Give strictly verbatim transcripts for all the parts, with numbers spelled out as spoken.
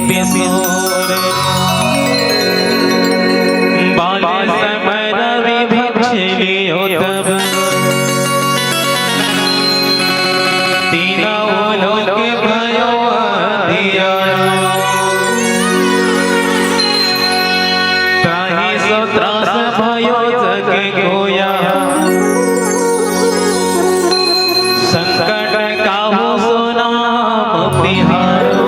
किशोर। बाल समय रवि भक्ष लियो तब, तीनों लोक भयो अंधियारो। ताहि सो त्रास भयो जग कोया, संकट काहू सो नाम तिहारो।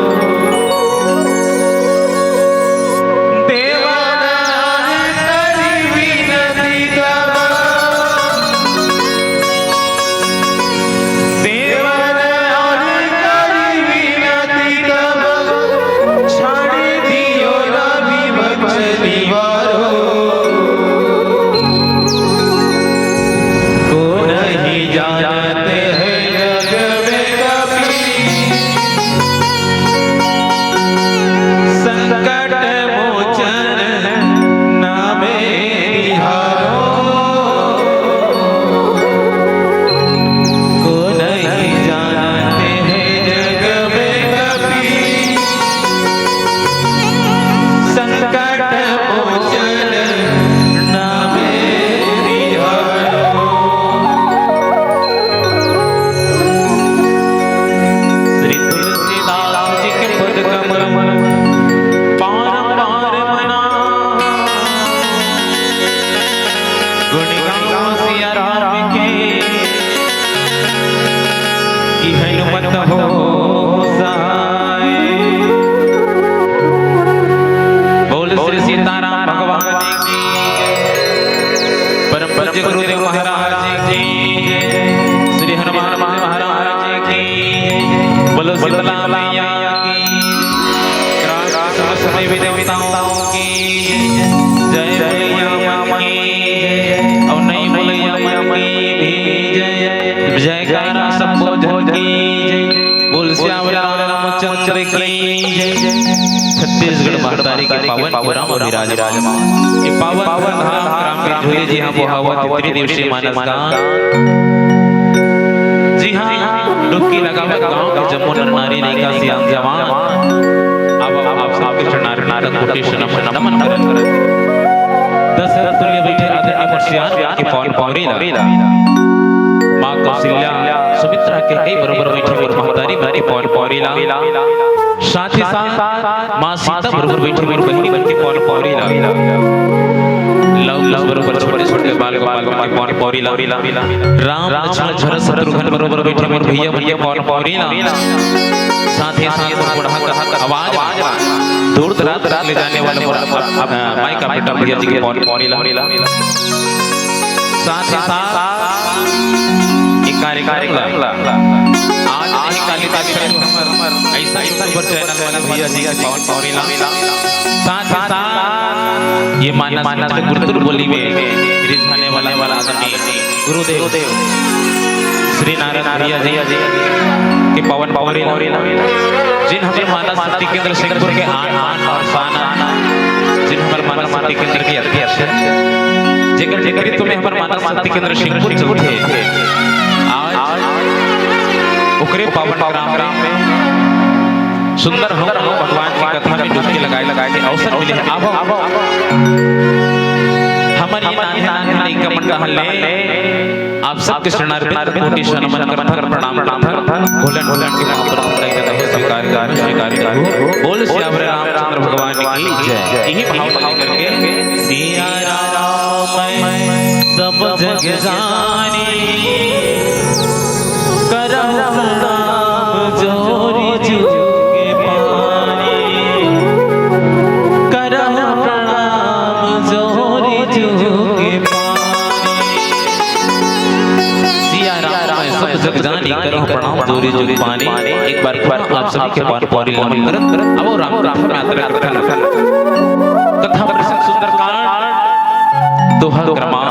देवा नर करी विनती तब, देवा नर करी विनती तब, छाड़ी दियो रवि भक्ष निवारो। को नहीं जानत है जग में कपी, संकट मोचन नामे तिहारो। को नहीं जानत है जग में कपी, संकट मोचन नामे तिहारो। श्री तुलसीदास जी के पद कमल बारंबार मना, गुण गाओ सिया राम के, कि हनुमत हो सहाय। बोल श्री सीताराम भगवान की, परम पूज्य गुरुदेव महाराज की, श्री हनुमान महाराज की, बोलो शीतला मैया की, राम समस्त देवी देवताओं की जय, बोलैया मन की जय, और नहीं बोलैया मन की भी जय। जयकारा सबो जन की जय। बोल सियावर रामचंद्र की जय। छत्तीसगढ़ महतारी के पावन पुरा म विराजमान, ये पावन धाम ग्राम बिठूरी जी, यहाँ बोहावत त्रिदिवसीय मानस गान। जी हाँ, डुबकी लगावत गांव के जम्मो नर नारी, लइका सियान जवान, अब आप सबके चरणारविंद तक कोटि से नमन, नमन करत। दशरथ तुल्य बइठे आदरणीय मोर सियान के पावन पावरी ला, माँ कौशल्या सुमित्रा के कई बरोबर बइठे मोर महतारी मन के पावन पावरी ला, साथ ही साथ माँ सीता बरोबर बइठे मोर बहिनी मन के पावन पावरी ला, लव कुश बरोबर छोटे छोटे बाल गोपाल मन के पावन पावरी ला, राम लक्ष्मण भरत शत्रुघ्न बरोबर बइठे मोर भैया मन के पावन पावरी ला, साथ ही साथ मोर बुढ़ा का आवाज दूर दराज तक ले जाने वाले मोर अब, अब, माई का बेटा भैया जी के पावन पावरी ला, साथ ही साथ ये कार्यक्रम ला आज नहीं काली तारीख में हमर ऐसा YouTuber channel वाला भैया जी के पावन पावरी ला, साथ ही साथ ये मानस गुरतुल बोली में रिझाने वाला, वाला आदमी गुरुदेव श्री नारायण भैया जी के पावन पावरी ला, जिन हमर मानस शक्ति केंद्र सिंहपुर के आन, आन और शान, जिन हमर मानस शक्ति केंद्र के अध्यक्ष, जेकर नेतृत्व में हमर मानस शक्ति केंद्र सिंहपुर चलथे। आज ओकरे पावन ग्राम में सुंदर हो भगवान की कथा में डुबकी लगाए, लगाए के अवसर मिले हे। अब हमर ये नान्हे नान्हे लइका मन का हल्ले आप सबके चरणारविंद कोटि से नमन करथन, प्रणाम करथन। भोलन भोलन के महाप्रभु का स्वीकार करो, स्वीकार करो। बोल सियावर रामचंद्र भगवान की जय। यही भाव लेकर के सिया राम सब जग जानी, करहु प्रणाम जोरि जुग पानी, करहु प्रणाम जोरि जुग पानी। सिया राम सब जग जानी, करहु प्रणाम जोरि जुग पानी। एक बार पुनः आप सभी के पावन पावरी ला नमन करत, अब राम कथा में यात्रा करथन। कथा प्रसंग सुंदरकांड दोहा क्रमांक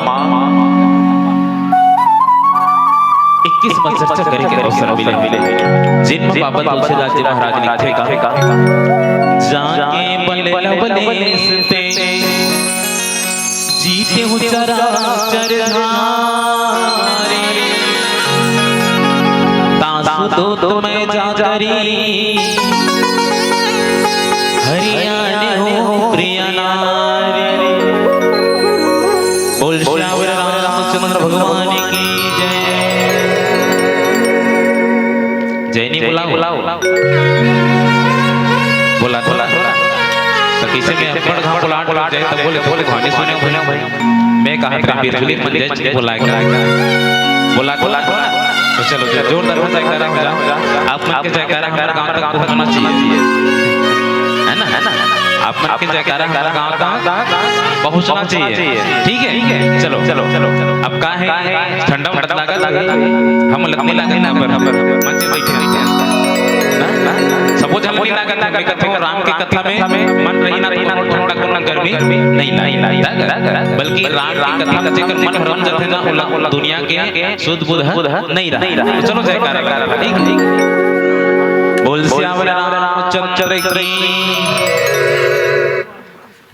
इक्कीस में चर्चा करे के अवसर मिले, जिन बाबा तुलसीदास जी महाराज लिखथे का, जाके बल लवलेश ते जीते हूँ चराचर धारी, तासु दूत मैं जा करी बोला, बोला, बोला। तो किसे में अब्बड़ घाव बोला, बोला जाए, तब बोले, बोले, "भानी सुने हो भाई?" मैं कहा, "बिरजुली मन जाए, बोला के।" बोला, बोला, बोला। तो चलो, जो जोरदार हो जयकारा हो जाए। आप मन के जयकारा हमारे गांव तक पहुंचना चाहिए, है ना? है ना? आप मन के जयकारा हमारे गांव तक पहुंचना चाहिए। ठीक है? चलो, चलो, चलो। अब का है? ठंडा उंडा लागत है। हम लकड़ी लागत ना पर, पर मंच बैठे हैं। ना? ना? सबो झन लकड़ी लागत है। मैं कहता हूँ, राम के कथा में मन रही ना, तो ठंडा कोनो गर्मी नहीं लागे। बल्कि राम के कथा का जेकर मन रम जाथे ना, ओला दुनिया के सुध बुध नहीं रहा। तो चलो जयकारा लगा, ठीक? बोल सियावर रामचंद्र की।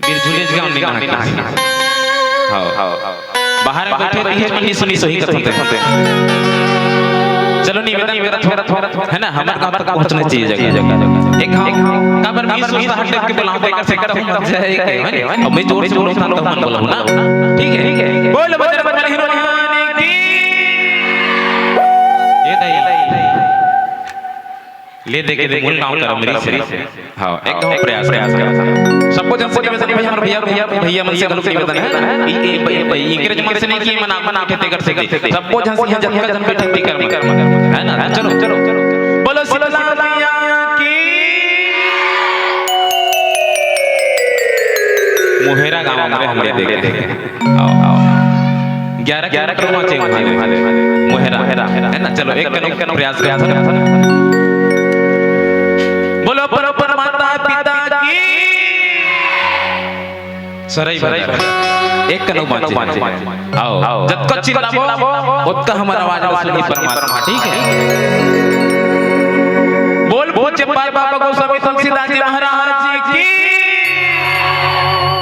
बिरजुलेज गांव में ना है। हाँ। बाहर में बैठे बीच में सुनी सही कथन ते। चलो निवेदन करत हो, है ना, हमारे गांव तक पहुंचना चाहिए जगह। एक गांव का पर बीस सोचता हट के बुलाओ, देकर सकता हूँ, मत जाए के, है ना? अब मैं जोर से बोलूँ, तब मन बोला ना। ठीक है, ठीक है। बोल बजरंग बली हनुमान की। ये नहीं। ले दे के दे, मूल गांव करमरी से। हाँ, एक गांव प्रयास, प्रयास कर। सबको जन से निवेदन है, भैया, भैया, भैया मन से गलत निवेदन है। ई, ई, ई, ई, इंकरेज मन से नहीं कि मन आप, मन आप थे कर सके। सबको जन से यहाँ जन, जन बैठे थे कर मन। है ना? चलो, चलो, चलो। बोलो शीतला मैया की। मोहेरा गांव हमरे, हमरे देखे। आओ, आओ। ग्यारह किलोमीटर पहुंचे वहां ले, मोहरा, है ना? चलो, एक कनो प्रयास, प्रयास। बोलो, बोलो, बोलो, माता पिता की। सरई बजा। एक कनो बांचे। आओ, आओ। जतका चिल्लाबो, ओतका हमर आवाज में सुनी परमात्मा, ठीक है? बोल, बोल, चंपा बाबा गोस्वामी तुलसीदास जी महाराज जी की।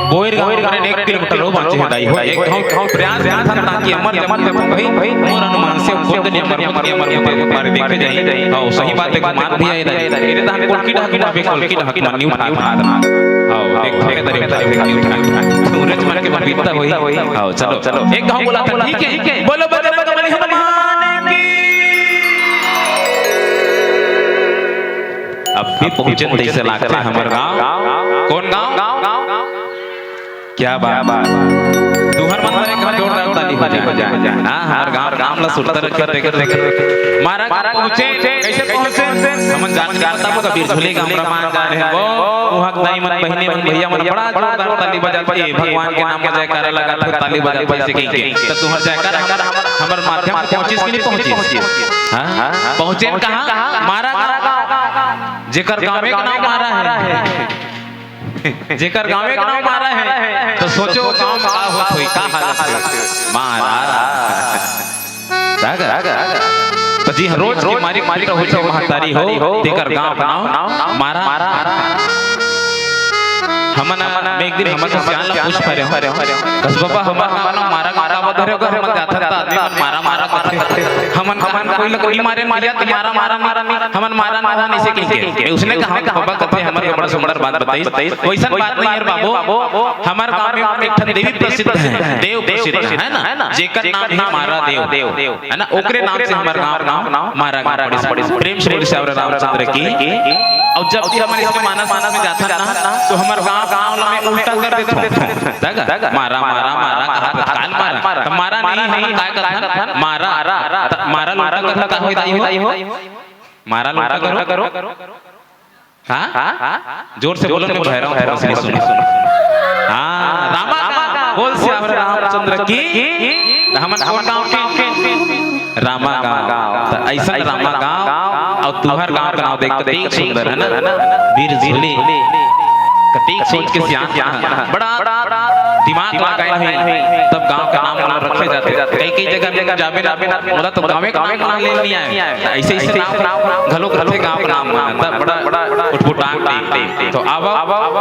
बोइर गांव हमरे एक किलोमीटर हो बांचे हे दाई हो। एक गांव, गांव प्रयास करथन ताकि अमर जमन जमन भाई, मोर अनुमान से खुद ने अमर, अमर, अमर, अमर, अमर देखे जाई। हाँ, सही बात है, गुमान भी आए दाई। मेरे तहन कोलकी ढाक में, कोलकी ढाक में न्यू ठाक। हाँ, देख, देख, देख, देख, न्यू ठाक। सूरज मन के मन बीतता होई। हाँ, चलो, चलो। एक गांव बोला था, ठीक है? बोलो बजरंग बली हनुमान की। अब भी पहुंचन तैसे लागथे हमर गांव। कौन गांव? क्या बात। तुहर मन बर एक जोरदार ताली हो जाए। हाँ, हमर गांव, गांव ला सुरता रखे, देखे, देखे। मारा गांव पहुंचे, कैसे पहुंचे? हमन जान के बताबो, कबीर झूले गांव ब्रह्मांड जान है वो। उहाँ के दाई मन, बहिनी मन, भैया मन बड़ा जोरदार ताली बजाथे, भगवान के नाम में जयकारा लगा, ताली बजाथे, ऐसे कहिके। तो तुहर जयकारा हमर, हमर माध्यम से पहुंचिस कि नहीं पहुंचिस? हाँ? पहुंचे कहाँ? मारा गांव। जेकर गांवे के नाम मारा है, जेकर गांवे के नाम मारा है, तो सोचो गांव में का होत होई, का हालत होई। मारा। जागा। तो जी हाँ, रोज के मारी मारी होई, महतारी हो, तेकर गांव के नाम मारा। हमन, मैं एक दिन हमर सियान ला पूछ परे हूँ, कस बाबा, हमर गांव ला मारा गांव काबर धरे हो? हमन जाथन त आदमी मन मारा मारा करथे। हमन, हमन कोई ला कोई मारे मारिया त मारा मारा नहीं, हमन मारा मारा नहीं से कहिके। मैं उसने कहा, बाबा कथे हमर बड़ा सुंदर बात बताइस। वैसन बात नहीं है बाबू, हमर गांव में एक ठन देवी प्रसिद्ध है, देव प्रसिद्ध है ना, जेकर नाम है मारा देव। है ना, ओकरे नाम से हमर गांव, गांव मारा गांव पड़े। प्रेम श्री श्यावर रामचंद्र की। और जब भी हमन इसके मानस, मानस में जाथन ना, तो हमर गांव, गांव ला मैं उल्टा कर देथों। मारा, मारा, मारा, कहा तत्काल मारा। तो मारा नहीं, हमन काय कथन? मारा। त मारा ला उल्टा करहू, का होई दाई हो? मारा ला उल्टा करो। हाँ? जोर से बोलो, मैं भैरव, भैरव से सुनो। हाँ, रामा गाँव, बोल सियावर रामचंद्र की। तो हमन कौन गाँव के? रामा गाँव। तो ऐसा रामा गाँव और तुहर गाँव का नाम देख, कतेक सुंदर है ना? बिरजुली। कतेक सोच के सियान है। बड़ा दिमाग लगाए हुए, तब गांव का नाम वाम रखे जाथे। कई कई जगह में जाबे ना, बोला तो गांवे का नाम ले नहीं आए। ऐसे ऐसे नाम घलो रखे गांव का नाम, तब बड़ा उठपुटांग दे। तो अब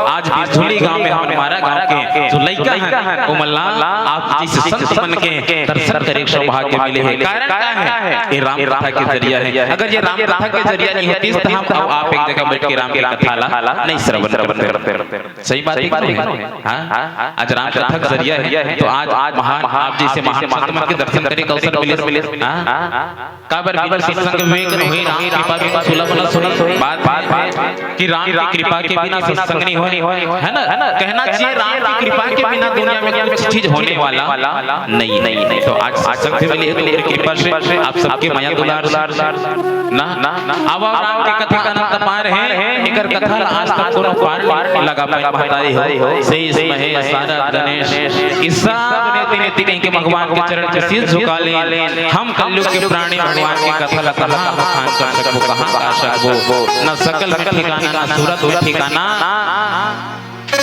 आज बिरजुली गांव में हमन मारा गांव के जो लइका हैं, वो मन ला आप जैसे संत मन के दर्शन करे के सौभाग्य मिले हे। कारण का है? ये राम कथा के जरिया है। अगर ये राम कथा के जरिया नहीं होती तो हम और आप एक जगह बैठ के राम की कथा ला नहीं श्रवण करते। सही बात है कि नहीं? हाँ? आज राम कथा के जरिया हे। तो आज महान, आप जैसे महान संत मन के दर्शन करे के अवसर मिले। हाँ? काबर बिना सत्संग विवेक न होई, राम कृपा बिनु सुलभ न सोई। बात बात कि राम की कृपा के बिना सत्संग नहीं होय, है ना? कहना चाहिए, राम की कृपा के बिना दुनिया में कुछ चीज होने वाला नहीं है। तो आज सत्संग भी मिले तो कृपा से, आप सबके मया दुलार से ना। अब राम के कथा अनंत पार है, एकर कथा ला आज तक कोनो पार नहीं लगा पाए महतारी हो। शेष महेश शारद गणेश, ई सब नेति नेति कहिके भगवान के चरण के शीश झुका ले। हम कलयुग के प्राणी भगवान के कथा ला कहाँ बखान कर सकबो, कहाँ गा सकबो? न सकल में ठिकाना, न सूरत में ठिकाना।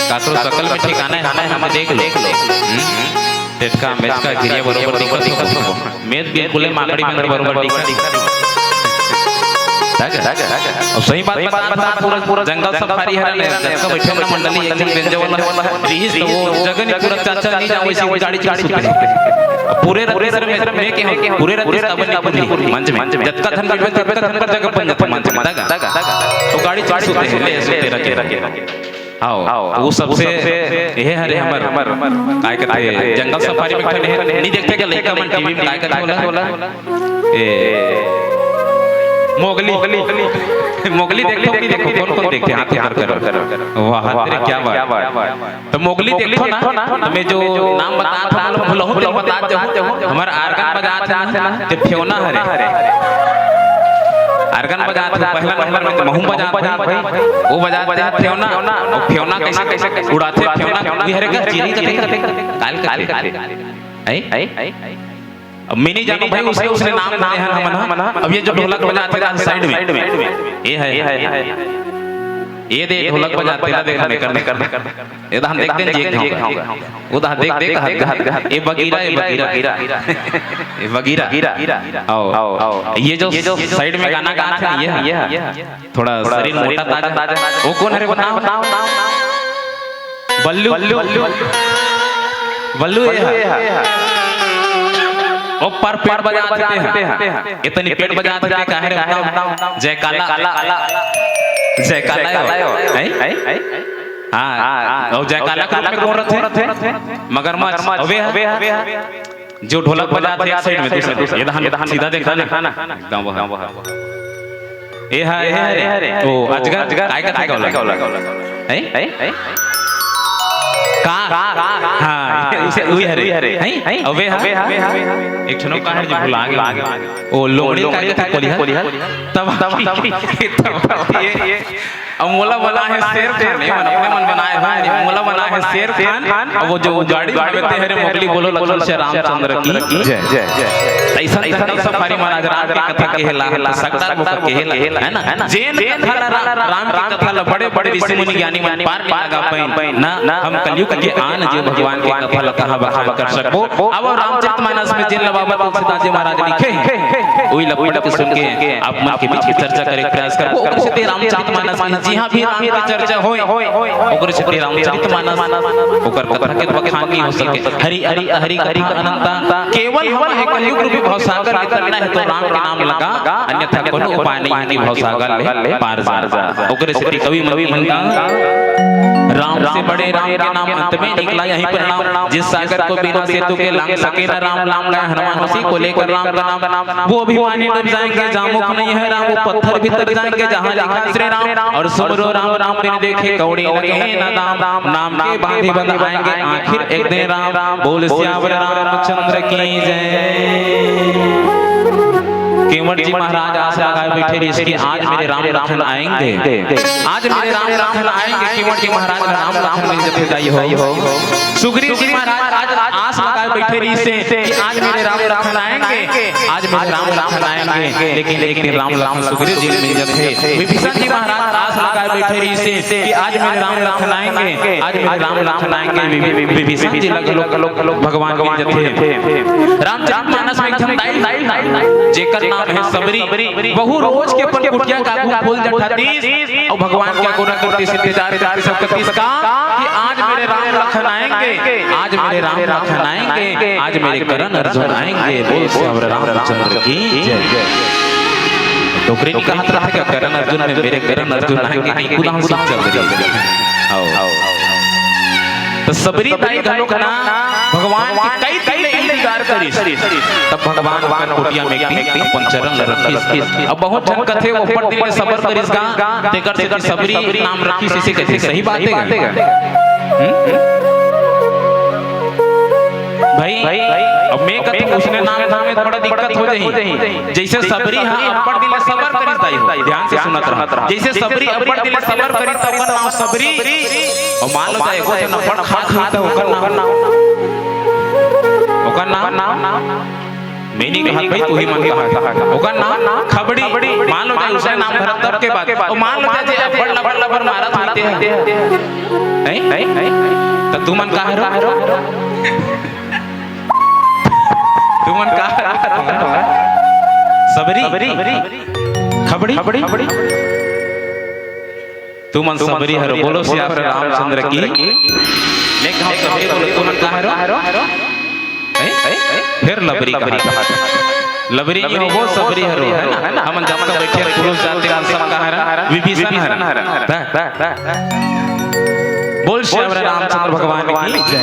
काकरो सकल में ठिकाना है, हमें देख लो। हम्म? टेटका, मेचका, गिरिया बरोबर दिखत हो। मेच बिल्कुल माकड़ी मन बरोबर दिखत। और सही बात बता, पूरा जंगल सफारी हरे ने, जतका बैठे ना मंडली, एक झन बेंजो वाला रिहिस, तो वो जगह नहीं पूरा चाचा नहीं जावे, इसी गाड़ी चढ़ सुते। पूरे रत्तीसर में, में के हम, पूरे रत्तीसर में, मंच में जतका झन बैठे, ततका झन कर जगह बन जाता मंच में। तो गाड़ी चढ़ सुते हैं, ले सुते रखे। आओ, आओ, वो सबसे, ये हरे हमर, हमर, काय कहते हैं, जंगल सफारी में खड़े हैं, नहीं देखते क्या लड़का मन टीवी में काय कहते होला? ए, मोगली। मोगली देखो कि देखो, कौन कौन देखते हैं, हाथ ऊपर करो। वाह, अरे क्या बात। तो मोगली देखो ना, हमें जो नाम बता था, मतलब भुलहु के बता दो, हमारा आर्गन बजा था ना, जब फेवना हरे। आर्गन बजात हो, पहला नंबर में तो महूं बजात भाई, वो बजात हे फेवना, और फेवना कैसे, कैसे उड़ाते फेवना, ये हरे का चीनी का, काल का, काल का। आई? अब मैं नहीं जानू भाई, उसने, उसने नाम धरे हैं हमन, अब ये जो ढोलक बजात हे साइड में, ये है, ये दे ढोलक बजात हे, देखा नहीं करना, करना, करना। ये तो हम देख देख जाओगे। वो तो देख देख हाथ, हाथ, ये बगीरा, ये बगीरा। ये बगीरा। आओ, आओ। ये जो साइड में गाना गात हे, ये थोड़ा शरीर मोटा ताजा। वो कौन हरे बताओ? बल्लू। बल्लू, ये है। वो पर पेट बजात हे। इतनी पेट बजात हे, काहे रे बताओ? जयकाला। जयकाला हो। हैं? हाँ, और जयकाला के रूप में कौन रथे? मगरमच्छ। अबे हा। जो ढोलक बजात हे एक साइड में, दूसरे, दूसरे। ये दहन सीधा देखा ना। एकदम वह। ये हा, ये हा रे। ओ, अजगर, काय कथे का होला? हैं? हैं? का? हाँ, उसे, उही हरे। हैं? अबे हा। एक ठनो का हरे जो भुला गए। ओ, लोमड़ी काय कथे कोलिहा? तब, तब, तब, ये अब मोला बना हे शेर खान, ये मन अपने मन बनाए हे, मोला बना हे शेर खान, अब वो जो गाड़ी में बैठे हरे मोगली बोलो लखन से रामचंद्र की जय। ऐसा, ऐसा सफारी महाराज राम के कथा कहेला, सकदार मुख कहेला, है ना? जेन कथा ला रा-, राम के कथा ला बड़े बड़े ऋषि मुनि ज्ञानी मन पार नहीं लगा पाइन ना, हम कलयुग के आन जे भगवान के कथा ला कहाँ बखान कर सकबो। अब रामचरित मानस में जेन ला बाबा तुलसीदास जी महाराज लिखे हे, वही ला पढ़ के सुन के आप मन के बीच में चर्चा करे के प्रयास करबो। ओकर सेती रामचरित मानस में जिहाँ भी राम के चर्चा होय, ओकर सेती रामचरित मानस, ओकर कथा के बखान नहीं हो सके। हरि, हरि, हरि कथा अनंता, केवल हम एक कलयुग रूपी भवसागर में तरना हे तो राम के नाम लगा, अन्यथा कोनो उपाय नहीं हे कि भवसागर ले पार जा। ओकर सेती कवि मन कहता, राम से बड़े राम के नाम अंत में निकला यही परिणाम। जिस सागर को बिना सेतु के लांघ सके न राम, लांघ गए हनुमान उसी को लेकर राम का नाम। वो अभिमानी डर जाएंगे जहाँ मुख नहीं है राम, वो पत्थर भी तर जाएंगे जहाँ लिखा श्री राम। और सुमरो राम नाम बिन देखे कौड़ी लगे न दाम, नाम के बांधे बंध आएंगे आखिर एक दिन राम। बोल सियावर रामचंद्र की जय। केवट जी महाराज आस लगाए बैठे रहिस कि आज मेरे राम लखन आएंगे, आज मेरे राम लखन आएंगे। केवट जी महाराज राम लखन मिल जथे दाई हो। सुग्रीव जी महाराज आज आस लगाए बैठे रहिस कि आज मेरे राम लखन आएंगे, आज मेरे राम लखन आएंगे। लेकिन एक दिन राम लखन सुग्रीव जी मिल जथे। विभीषण जी महाराज आस लगाए बैठे रहिस कि आज मेरे राम लखन आएंगे, आज मेरे राम लखन आएंगे। वि-, वि-, विभीषण जी लग, लग, लग, लग भगवान मिल जथे। रामचरित मानस में एक ठन दाई, जेकर नाम हे सबरी। वहू रोज के अपन कुटिया के आगू फूल चढ़ातिस अउ भगवान के आगू नकृत्य सिद्ध चार करके सब करतिस का कि आज मेरे राम लखन आएंगे, आज मेरे राम लखन आएंगे, आज मेरे करण अर्जुन आएंगे। बोल सियावर रामचंद्र की जय। डोकरी नहीं कहत रहा क्या, करण अर्जुन में मेरे करण अर्जुन आएंगे, नहीं कुदाम से चल रही है। आओ। त सबरी दाई घलो कना भगवान के कई दिन ले इंतजार करिस। तब भगवान ओकर कुटिया में एक दिन अपन चरण ल रखिस। अब बहुत झन कथे, "वो अब्बड़ दिन ले सबर करिस गा, तेकर सेती सबरी नाम रखिस," इसे कथे। सही बात हे गा? हम्म? भाई, अब मैं कथों उसने नाम, नाम में थोड़ा दिक्कत हो जाही। जैसे सबरी हा अब्बड़ दिन ले सबर करिस दाई हो, ध्यान से सुनत रहा। जैसे सबरी अब्बड़ दिन ले सबर करिस, त ओकर नाम सबरी। अउ मान लो, चाहे एको झन अब्बड़ खा खा, त ओकर नाम, ओकर नाम, मैं नहीं कहत भाई, तू ही मन कहा। ओकर नाम खबड़ी। मान लो, चाहे उसने नाम धरत तब के बात। अउ मान लो, चाहे अब्बड़ लबर लबर मारत होते हैं। नहीं? नहीं? त तू मन कहा रो? तुमन का? सबरी? खबड़ी? तुमन सबरी हरो, बोलो सियावर रामचंद्र की। एक घाव सबरी बोलो, तुमन का हरो? हैं? फिर लबरी कहा। लबरी नहीं हो, वो सबरी हरो, है ना? हमन जब तक बैठे पुरुष जाति मन सब का हरा, विभीषण हरा। बोल श्री रामचंद्र भगवान की जय।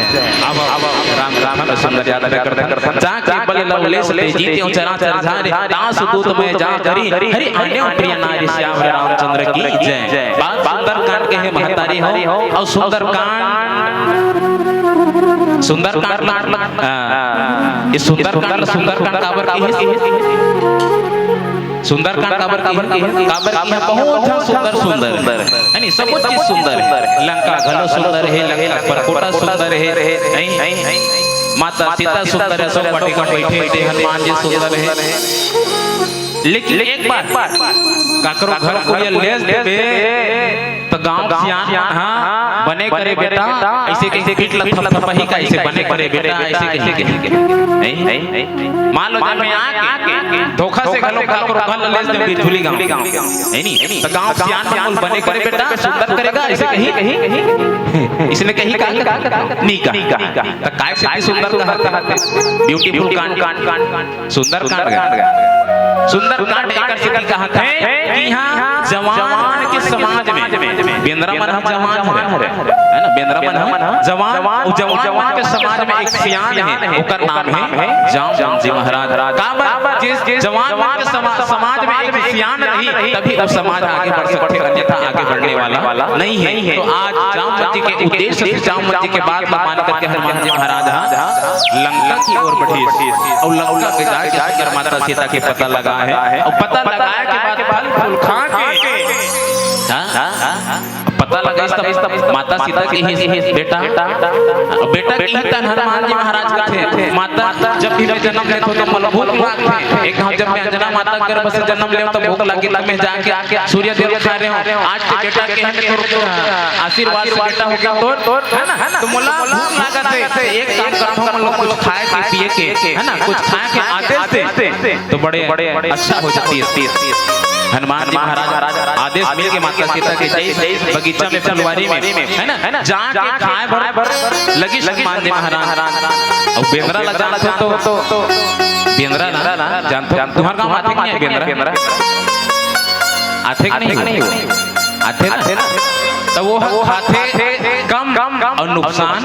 अब, अब राम, राम का सुंदर यात्रा करथन। जाके बल लवलेश तेजी तें चराचर झारे, दास दूत मैं जा करी, हरि आने प्रिय नारी। श्री रामचंद्र की जय। बात सुंदरकांड के हे महतारी हो, अउ सुंदरकांड, सुंदरकांड, आ, ये सुंदरकांड, सुंदरकांड काबर की हे? सुंदरकांड काबर की हे? काबर की हे? बहुत झन सुंदर, सुंदर हे। नहीं, सब चीज सुंदर हे। लंका घलो सुंदर हे, लंका परकोटा सुंदर हे, नहीं? माता सीता सुंदर हे, सब बटे का बैठे हे, हनुमान जी सुंदर हे। लेकिन एक बार काकरो घर कोई लेस देबे, त गांव के सियान मन हा, "बने करे बेटा," अइसे कहिके पीठ ल थपथपाही का, "अइसे बने करे बेटा," अइसे कहिके। नहीं? मान लो, जब मैं आके धोखा से घलो काकरो घर ल लेस देबे बिरझुली गांव, है नी? त गांव सियान मन बोल, "बने करे बेटा, सुंदर करेगा," अइसे कही? इसने कही का? नहीं कहा। त काय से सुंदर कहा? ब्यूटीफुल कांड। सुंदरकांड गा। सुंदरकांड एकर सेती कहत हे कि इहाँ जवान के समाज में बेंदरा मन ह जवान हरे, है ना? बेंदरा मन ह जवान, अउ जवान मन के समाज में एक सियान हे, ओकर नाम हे जामवंत जी महाराज। काबर? जिस जवान मन के समा-, समाज में एक सियान रही, तभी वो समाज आगे बढ़ सकथे, अन्यथा आगे बढ़ने वाला नहीं हे। तो आज जामवंत जी के उद्देश्य से, जामवंत जी के बात ला मान करके हनुमान जी महाराज ह लंका की ओर बढ़िस अउ लंका के जाके जाकर माता सीता के पता लगा हे। अउ पता लगाए के बाद फल फूल खा के, हाँ? पता लगाइस तब माता सीता के ही बेटा, अउ बेटा के ही तन हनुमान जी महाराज कथे, "माता, जब भी मैं जन्म लेथों त मोला भूख लागथे। एक घाव जब मैं अंजना माता के गर्भ से जन्म लेथों त भूख लागे, त मैं जाके सूर्य देव खा रहे हूँ। आज के बेटा के हे तोर आशीर्वाद से बेटा हो गया तोर, है ना? त मोला भूख लागत हे, एक काम करथों, मोला कुछ खाए के पिए के, है ना, कुछ खाए के आदेश दे, त बड़े अच्छा हो जातिस।" हनुमान जी महाराज आदेश मिल के माता सीता के जइस बगीचा में, फुलवारी में, है ना, जाके खाए बर लगिस हनुमान जी महाराज। अउ बेंदरा ला जानथो तो, बेंदरा ला जानथो, तुम्हर गाँव आथे कि नहीं बेंदरा? आथे कि नहीं हो? आथे ना? त वो ह खाथे कम अउ नुकसान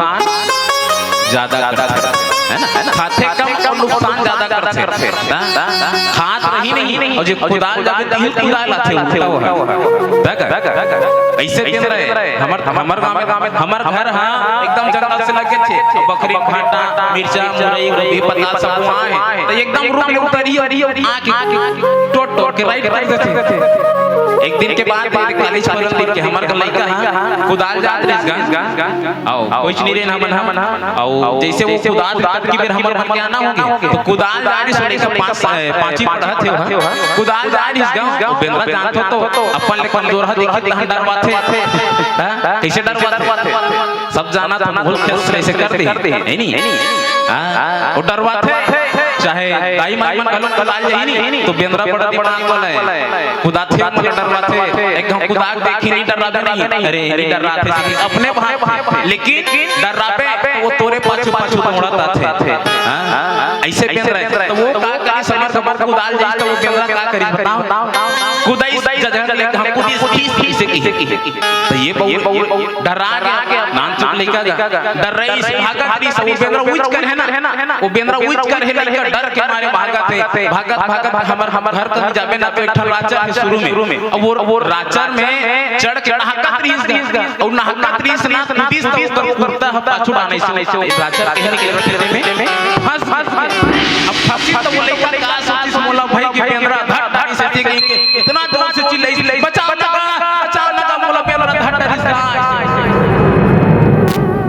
ज्यादा करथे, है ना? खाथे कम अउ नुकसान ज्यादा करथे। हाँ? खात रही नहीं, अउ जे कुदाल जाके तिल कुदाल आथे, उल्टा वो ह। तक अइसे दिन रहे, हमर, हमर गाँव में, हमर घर ह एकदम जंगल से लगे थे, बखरी भाटा, मिर्चा, मुरई, गोभी, पताल सब वहाँ हे। त एकदम रूख ले उतरियो, आके टोट टोट के राइट कर देथे। एक दिन के बात हे, कालीच परन दिन के हमर घर लइका ह कुदाल जात रहिस गा, अउ कुछ नहीं रहिन हमन ह, अउ जइसे वो कुदाल जात के बेर हमर मन के आना होगे, त कुदाल जा रहिस, लइका पाँच, पाँची पढ़त हे, कुदाल जा रहिस गा, अउ बेंदरा जानथो तो अपन ले कमजोरहा दिखही तहन डरवाथे। हाँ? कइसे डरवाथे? सब जानत हे, मुल्क के अइसे कर दे, है नी? हाँ, वो डरवाथे। चाहे दाई माई मन घलो कुदाल जाही नी, तो बेंदरा बड़ा दिमाग वाला हे। कुदाथे, मन डर्राथे, एक घांव कुदा के देखही, नी डर्राबे नहीं। अरे, नी डर्राथे, अपने भांप, लेकिन डर्राबे, तो वो तोरे पाछू, पाछू दौड़त आथे। हाँ? अइसे बेंदरा हे। तो वो का करिस, हमर कुदाल जाइस, तो वो बेंदरा का करिस, बताओ? कुदाइस, जगह ले घांव कुदिस, खींच, खींच, खींच, खींच। तो ये बहू डर्रा गे, नानचुक लइका गा, डर्राइस, भागत रहिस, वो बेंदरा उइच कर हे ना, वो बेंदरा उइच कर हे, लइका डर के मारे भागत हे, भागत, भागत, हमर, हमर घर तक जाबे ना, तो एक ठन राचर हे शुरू में, अब वो, वो राचर में चढ़ के नहकत रहिस गा, अउ नहकत रहिस ना, कूदिस त ओकर कुर्ता ह पाछू डाहन से, राचर कहीं निकले में फंस, फंस, फंस। अब फंसिस त वो लइका का सोचिस, मोला भई के बेंदरा धर डारिस हे, इतना जोर से चिल्लाइस, "बचाओ ना गा, बचाओ ना गा, मोला बेंदरा धर डारिस गा।"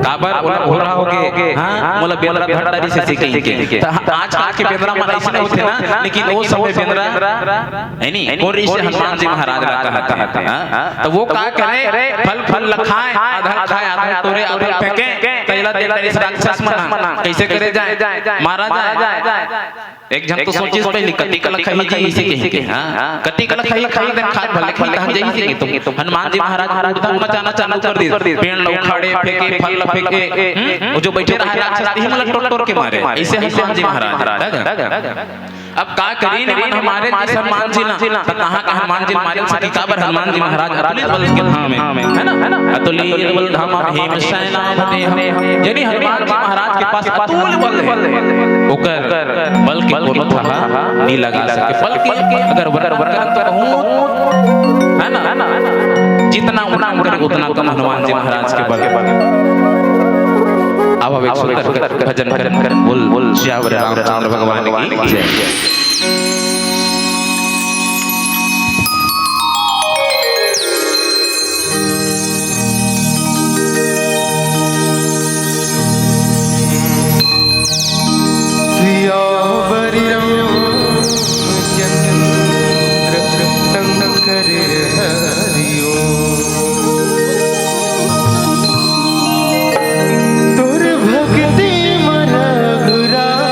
काबर ओला भोला होगे, हाँ, मोला बेंदरा धर डारिस हे कहिके। त आजकल के बेंदरा मन अइसने होथे ना, लेकिन ओ समय बेंदरा हे नी, कोन रहिस हे, हनुमान जी महाराज ला कहत हे, हाँ? त वो का करे, फल फूल ल खाय, आधा खाय, आधा टोरे, आधा फेंके, त एला दे डारिस राक्षस मन ह। कइसे करे जाय? मारा जाय। एक झन तो सोचिस पहिली, "कतिक ल खाही जी?" अइसे कहिके, हाँ? "कतिक ल खाही, खाही देन खात भले खाही, कहाँ जाही?" अइसे कहिके तो हनुमान जी महाराज उड़ता उड़ता जाना चालू कर दिस। पेड़ ल उखाड़े, फेंके, फल ल फेंके, हम्म? वो जो बइठे रहे राक्षस, तिही मन ल टोर टोर के मारे। अइसे हनुमान जी महाराज, है ना? अब का करी, निमन ह मारे जी हनुमान जी ला, त कहाँ का हनुमान जी मारे सकी, काबर हनुमान जी महाराज अतुलित बल के धाम हे, है ना? अतुलित बल धाम भीम सेनापति। यानी हनुमान जी महाराज के पास अतुल बल हे, ओकर बल के कोनो थाह नी लगा सके। बल्कि अगर वर्णन करन त बहुत, है ना, जितना वर्णन करे उतना कम हनुमान जी महाराज के बल। अब एक सुंदर भजन कर बोल, बोल सियावर रामचंद्र भगवान की जय। सियावर रामचंद्र शंकर हरि ओम। तोर भक्ति म रघुराई।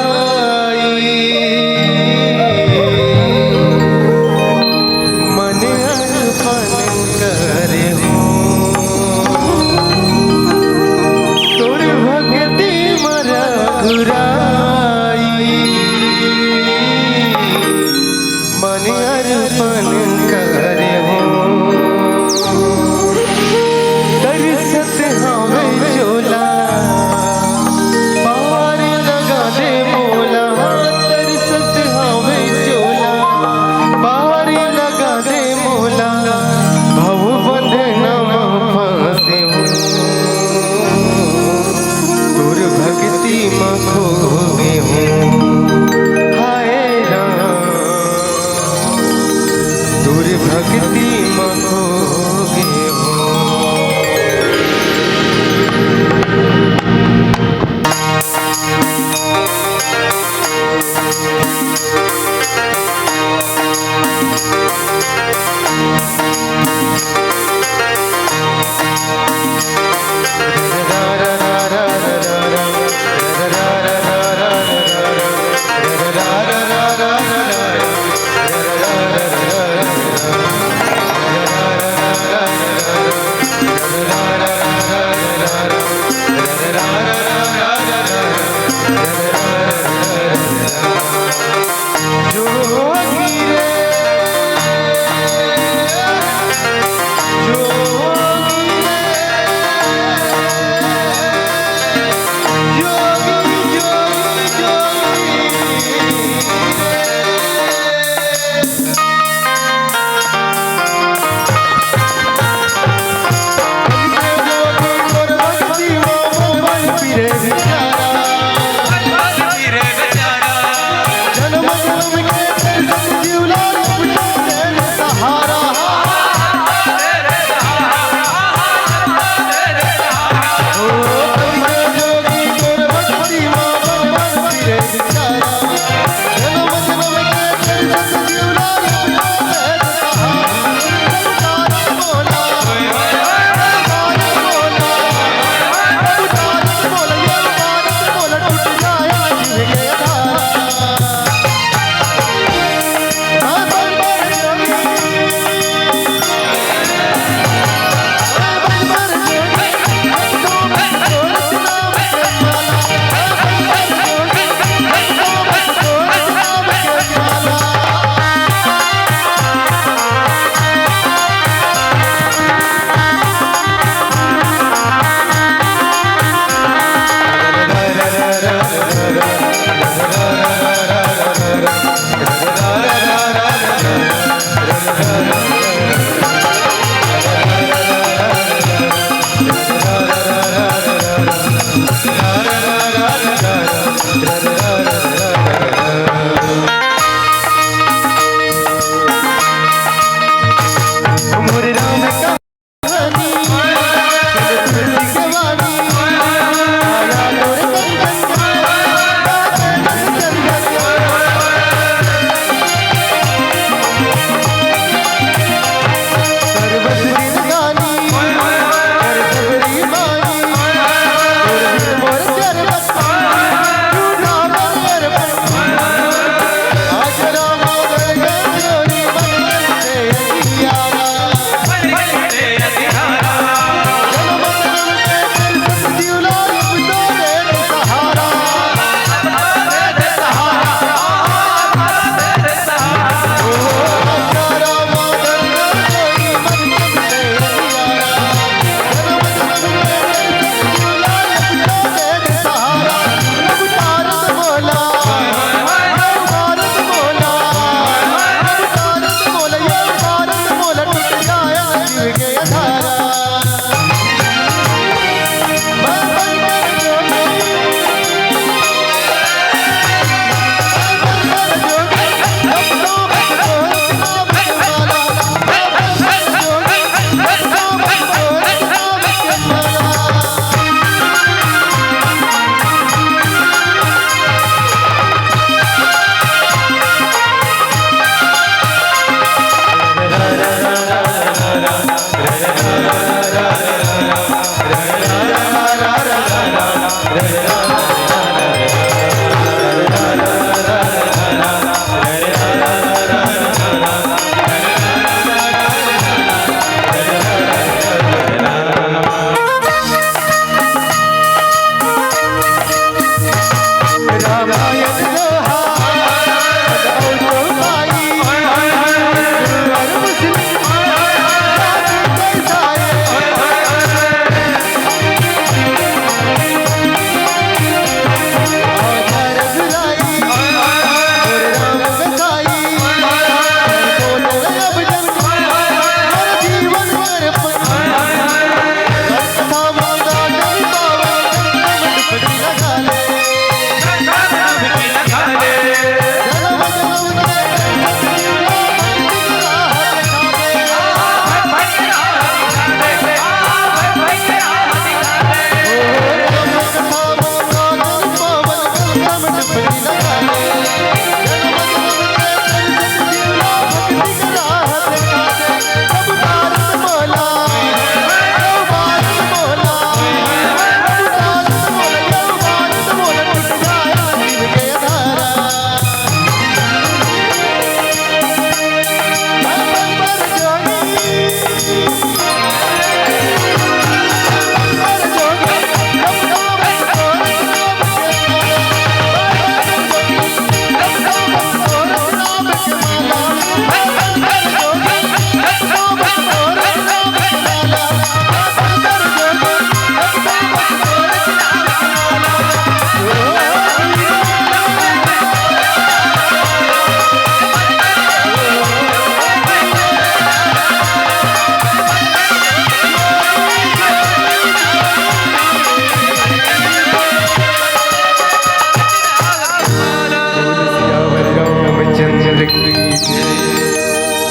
बोल सियावर रामचंद्र की जय।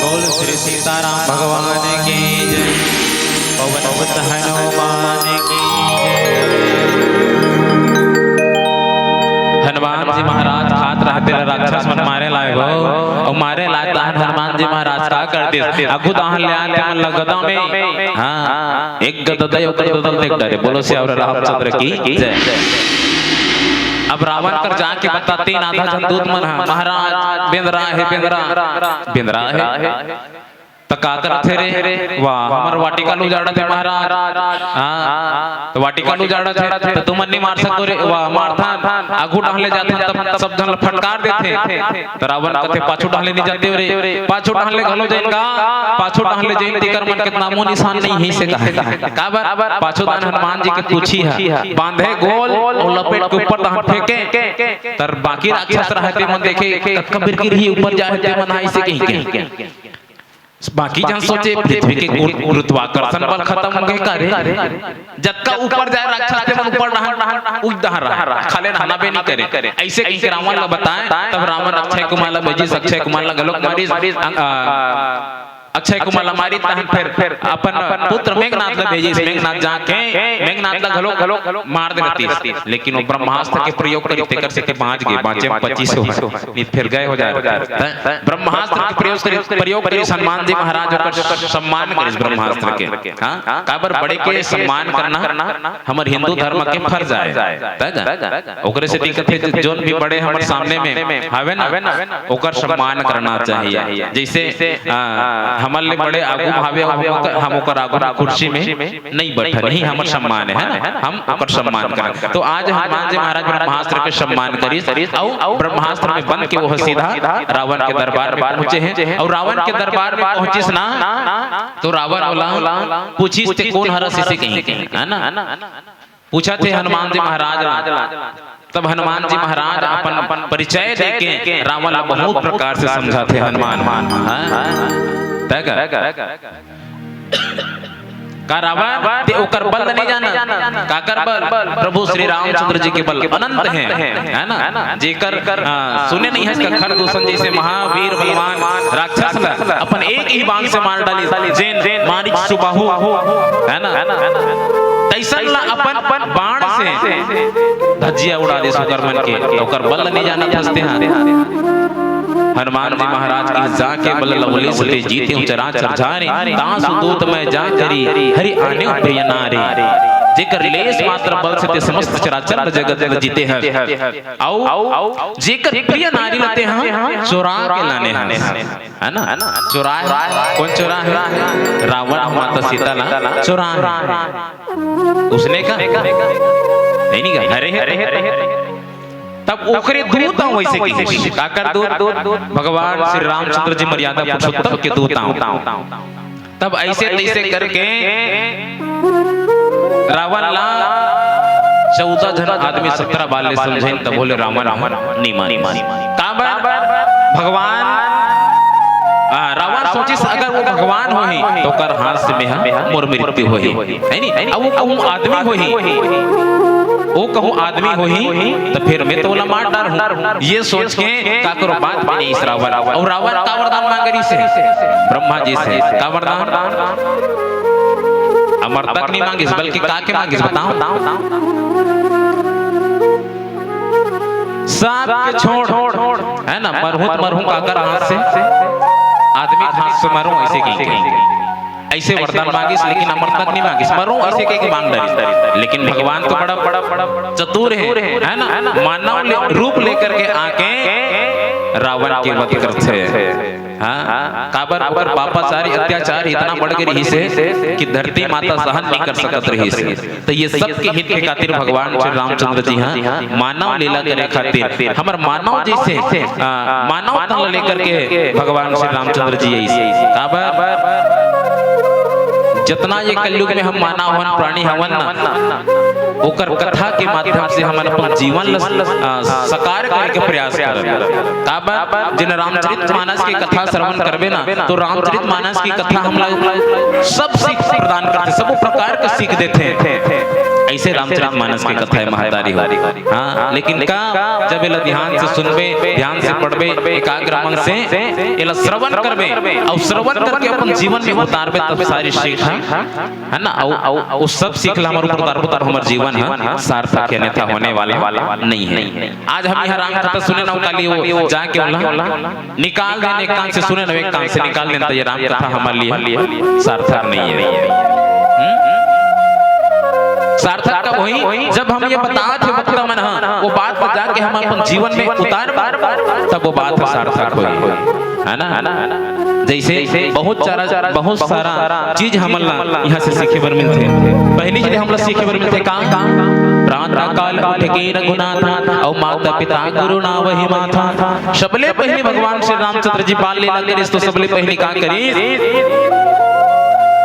बोल श्री सीताराम भगवान की जय। पवन सुत हनुमान की जय। हनुमान जी महाराज खात रहते ला राक्षस मन मारे लाए गो, अउ मारे लाए तहन हनुमान जी महाराज का कर दिस, अगू तहन ले आते मन लगदा में, हाँ, एक गददय ओकर ददल देख डरे। बोलो सियावर रामचंद्र की जय। अब रावण कर जाके बता, तीन आधा झन दूत मन ह, महाराज बेंदरा हे, बेंदरा, बेंदरा हे। त का करत हे रे? वाह, हमर वाटिका ल उजाड़त हे महाराज। हाँ, त वाटिका ल उजाड़त हे, त तुमन नी मार सको रे। वाह, मारथन, आगू डहन ले जाथन, तब सब झन ल फटकार देथे। त रावण कथे, "पाछू डहन ले नी जाते रे, पाछू डहन ले घलो जइन गा, पाछू डहन ले जइन, तेकर मन के नामो निशान नहीं हे," से कहे। काबर? पाछू डहन हनुमान जी के पूछी ह, बांधे गोल अउ लपेट के ऊपर डहन फेंके, त बाकी राक्षस रहते मन देखे, कतका बिरगिर ही ऊपर जाए ते मन ह, अइसे कहिके। बाकी झन सोचे, पृथ्वी के गुर-, गुरुत्वाकर्षण बल खतम हो गे का रे? जतका ऊपर जाए राक्षस ते मन ऊपर डहन, उइच डहन रहा, खाल्हे नहाना बे नइ करे। अइसे कहिके रावण ला बताए, तब रावण अक्षय कुमार ला भेजिस, अक्षय कुमार ला घलोक मारिस, अं-, आ, अक्षय कुमार ला मारिस, तहन फेर अपन पुत्र मेघनाथ ला भेजिस, मेघनाथ जाके मेघनाथ ला घलोक मार दे रहतिस। लेकिन वो ब्रह्मास्त्र के प्रयोग करिस, तेकर सेती बाँच गे, बाँचे म पच्चीस हो। नहीं त फेर गए हो जाए। हैं? ब्रह्मास्त्र के प्रयोग करिस, प्रयोग करिस हनुमान जी महाराज, ओकर सम्मान करिस ब्रह्मास्त्र के। हाँ? काबर बड़े के सम्मान करना हमर हिंदू धर्म के फर्ज आय। तय गा? ओकरे सेती कथे, जोन भी बड़े हमर सामने में हवे ना, ओकर सम्मान करना चाहिए। जइसे, आ, हमर ले बड़े आगू म हवे, हम ओकर, हम ओकर आगू म कुर्सी में नइ बइठन, इही हमर सम्मान हे, है ना? हम ओकर सम्मान करन। तो आज हनुमान जी महाराज ब्रह्मास्त्र के सम्मान करिस, अउ ब्रह्मास्त्र में बन के वो सीधा रावण के दरबार में पहुंचे हे। अउ रावण के दरबार में पहुंचिस ना, तो रावण ओला पूछिस, "ते कोन हरस?" अइसे कहिके, है ना? पूछत हे हनुमान जी महाराज ला। तब हनुमान जी महाराज अपन परिचय देके रावण ला बहुत प्रकार से समझाथे हनुमान। हाँ? तय गा? का रावण, ते ओकर बल नहीं जाना। काकर बल? प्रभु श्री रामचंद्र जी के बल अनंत है, है ना? जेकर, आ, सुने नहीं है इसका खर दूषण जैसे महावीर बलवान राक्षस ला अपन एक ही बाण से मार डाली, जेन माणिक सुबाहु, है ना? तैसन ला अपन बाण से धज्जिया उड़ा दे सुकर मन के, तो ओकर बल नहीं जाना फंसते हैं। हनुमान जी महाराज की जाके बल लवलेश ते जीते हूँ चराचर जाने, तासु दूत मैं जा करी हरि आने प्रिय नारी। जेकर लेस मात्र बल से ते समस्त चराचर जगत ल जीते हैं। आओ, जेकर प्रिय नारी ल ते हम चोरा के लाने हैं, है ना? चोरा है, कौन चोरा है? रावण माता सीता ला चोरा है। उसने का नहीं, नहीं का, हरे है। तब ओकरे दूत आंव वैसे की, काकर दूत? भगवान श्री रामचंद्र जी मर्यादा पुरुषोत्तम के दूत आंव। तब ऐसे तैसे करके रावण ला चौदह झन आदमी, सत्रह बाल ले समझाइन, तब बोले रावण, रावण नहीं मानी। काबर? भगवान, आ, रावण सोचिस अगर वो भगवान होही तो ओकर हाथ से मेहा मोर मृत्यु होही, है नी? अब वो कहूँ आदमी होही, वो कहूँ आदमी होही, तो फिर मैं तो ओला मार डारहूँ। ये सोच के काकरो बात भी नहीं इस रावण। और रावण का वरदान मांगे रहिस हे? ब्रह्मा जी से। का वरदान? अमरता के नहीं मांगिस, बल्कि का के मांगिस, बताओ? सांप के छोड़, है ना? मरहूं त मरहूं काकर हाथ से? आदमी के हाथ से मरहूं, ऐसे की, ऐसे वरदान मांगिस, लेकिन अमरता के नहीं मांगिस, मरहूं ऐसे कह के मांग डारिस। लेकिन भगवान तो बड़ा, बड़ा, बड़ा चतुर है, है ना? मानव ले-, रूप लेकर के आके रावण के वध करथे। हाँ, काबर ओकर पापाचारी अत्याचार इतना बढ़ गे रहिस हे कि धरती माता सहन नहीं कर सकत रहिस हे। तो ये सबके हित के खातिर भगवान श्री रामचंद्र जी ह मानव लीला करे खातिर, हमर मानव जैसे, आ, मानव तन लेकर के भगवान श्री रामचंद्र जी आइस। काबर? जितना ये कलयुग में हम मानव हवन, प्राणी हवन ना, ओकर कथा के माध्यम से हमन अपन जीवन ल, आ, साकार करे के प्रयास करब। काबर? जेन रामचरित मानस के कथा श्रवण करबे ना, तो रामचरित मानस की कथा हमला सब सीख प्रदान करथे, सब प्रकार के सीख देथे। ऐसे रामचरित मानस की कथा है महतारी हो। हाँ, लेकिन का, जब एला ध्यान से सुनबे, ध्यान से पढ़बे, एकाग्र मन से एला श्रवण करबे और श्रवण करके अपन जीवन में उतारबे, तब सारी सीख है, है ना? अउ, अउ, अउ सब सीख ला हमर ऊपर उतारबो, तब हमर जीवन ह सार्थक है, अन्यथा होने वाला नहीं है। आज हम यहाँ राम कथा सुने ना, काली वो जाके ओला निकाल देन, एक कान से सुने ना, एक कान से निकाल देन, तो ये राम कथा हमारे लिए सार्थक नहीं है। हम्म? सार्थक कब होही? जब हम ये बतात हे भक्त मन ह, वो बात ला जाके हम अपन जीवन में उतार, तब वो बात सार्थक होही, है ना? जैसे बहुत सारा, बहुत सारा चीज हमन ला यहाँ से सीखे बर मिलथे। पहली चीज हमला सीखे बर मिलथे का? प्रातः काल उठ के रघुनाथा, अउ माता पिता गुरु नावहि माथा। सबले पहली भगवान श्री रामचंद्र जी बाल लीला करिस, तो सबले पहली का करिस?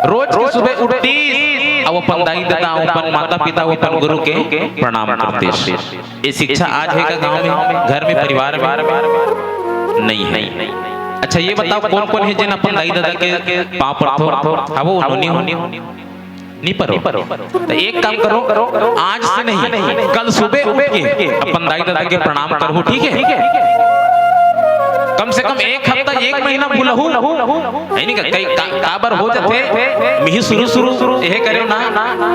रोज के सुबह उठतिस, अउ अपन दाई ददा, अपन माता पिता, अपन गुरु के प्रणाम करतिस। ये शिक्षा आज है का गांव में, घर में, परिवार में? नहीं है। अच्छा, ये बताओ, कौन कौन है जेन अपन दाई ददा के पाँव परथो? हाँ, वो उन्होंने हो। नहीं परो। तो एक काम करो, आज से नहीं, कल सुबह उठ के अपन दाई ददा के प्रणाम करहू, ठीक है? कम से कम एक हफ्ता, एक महीना भूलहू। है नहीं का? कई का-, काबर हो जाथे, मिही शुरू, शुरू यह करे ना,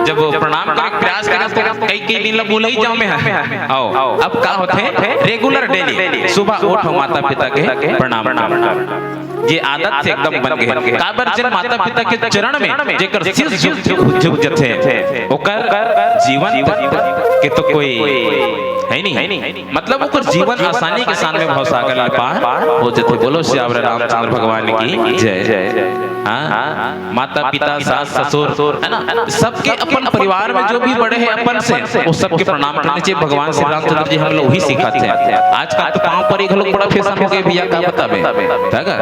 जब प्रणाम करे के प्रयास करे, तो कई, कई दिन ला भूल ही जाओ मैं। आओ, अब का होथे? Regular daily सुबह उठो, माता पिता के प्रणाम करो। ये आदत से एकदम बन गए। काबर? जेन माता पिता के चरण में जेकर शीश झुक, झुक, झुक जथे, ओकर जीवन के तो कोई है नहीं। मतलब ओकर जीवन आसानी के साथ में भवसागर ले पार हो जथे। बोलो सियावर रामचंद्र भगवान की जय। हाँ, माता पिता, सास ससुर, है ना, सबके अपन परिवार में जो भी बड़े हैं अपन से, वो सबके प्रणाम करने चाहिए। भगवान श्री रामचंद्र जी हम लोग वही सिखाते हैं। आजकल तो पाँव परे घलोक बड़ा fashion हो गया भैया, का बताबे? है का?